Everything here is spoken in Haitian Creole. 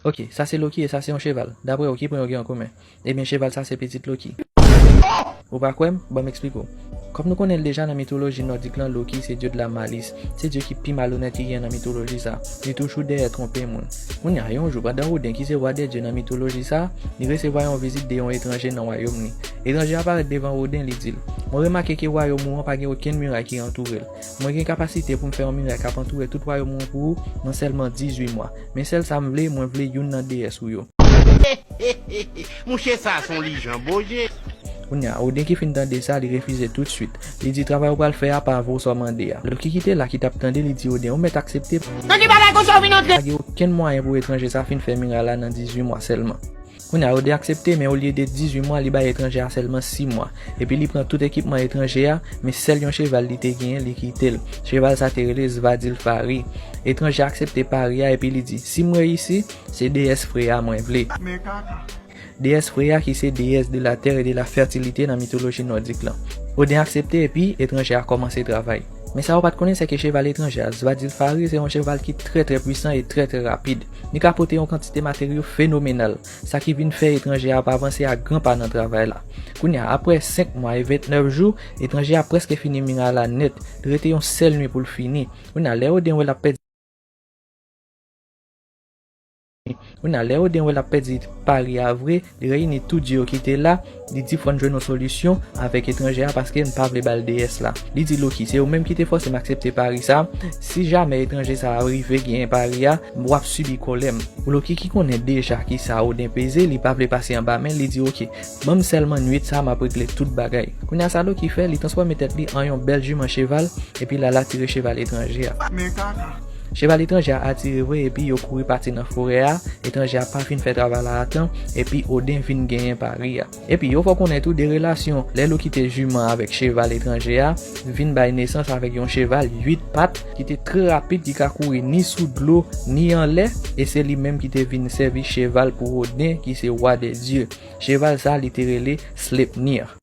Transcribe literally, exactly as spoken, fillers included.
Ok, sa se Loki e sa se yon cheval. Daprè w, ki pwen yo gen an komen? Ebyen, cheval sa se pitit Loki. Ou pa kwè m? Ban m eksplike w. Kòm nou konnen l deja nan mitoloji nòdik lan, Loki se dye de la malis. Se dye ki pi malonèt ki gen nan mitoloji sa. Li toujou dèyè twonpe moun. Kounye a, yon jou, pandan Odin, ki se wa dè dye nan mitoloji sa, li resevwa yon vizit de yon etranje nan wayòm li. Etranje a parèt devan Odin, li di l, "Mwen remake ke wayòm ou an pa gen okenn miray ki antoure l. Mwen gen kapasite pou m fè yon miray k ap antoure tout wayòm ou an pou ou nan sèlman dizuit mwa. Men sèl sa m vle, mwen vle youn nan deyès ou yo." Mouche sa se yon lijan boje. Kounye a, Odin ki fin tande sa, li refize toutswit. Li di, "Travay ou pral fè a pa vo sa w mande a." Loki ki te la, ki t ap tande, li di Odin, "Ou mèt aksepte. Nan ki bagay konsa w vin antre?" Pa gen okenn mwayen pou etranje sa fin fè miray la nan dizuit mwa sèlman. Kounye a, Odin aksepte, men olye de dizuit mwa, li bay etranje a sèlman sis mwa. Epi li pran tout ekipman etranje a, men sèl yon cheval li te genyen, li kite l. Cheval sa te rele Svadilfari. Etranje a aksepte pari a, epi li di, "Si m reyisi, se deyès Freya mwen vle." Men kaka. Déesse Freya, ki se déesse de la terre et de la fertilité nan mitoloji nòdik lan. Odin aksepte epi etranje a kòmanse travay. Men sa yo pa t konnen, se ke cheval etranje a, Svadilfari, se yon cheval ki trè, trè pwisan e trè, trè rapid. Li ka pote yon kantite materyo fenomenal, sa ki vin fè etranje a ap avanse a gran pa nan travay la. Kounye a, apre senk mwa e ventnèf jou, etranje a prèske fini miray la nèt. Li rete yon sèl nwi pou l fini. Kounye a, lè Odin wè l ap pèdi Kounye a, lè Odin wè l ap pèdi pari a vre, li reyini tout dye yo ki te la, li di, "Fò n jwenn yon solisyon avèk etranje a, paske n pa vle ba l déesse la." Li di Loki, "Se ou menm ki te fòse m aksepte pari sa. Si jamè etranje sa a rive genyen pari a, w ap sibi kòlè m." Loki ki konnen deja ki sa Odin peze, li pa vle pase anba men, li di, "Oke, ban m sèlman nwit sa, m ap regle tout bagay." Kounye a, sa Loki fè, li transfòme tèt li an yon bèl jiman cheval, epi l al atire cheval etranje a. Men kaka. Cheval etranje a atire vre, epi yo kouri pati nan forè a. Etranje a pa fin fè travay la a tan, epi Odin vin genyen pari a. Epi yo fè w konnen tou de relasyon lè Loki te jiman avèk cheval etranje a, vin bay nesans avèk yon cheval uit pat ki te trè rapid, ki ka kouri ni sou dlo, ni anlè, e se li menm ki te vin sèvi cheval pou Odin, ki se wa dè dye. Cheval sa, li te rele Sleipnir.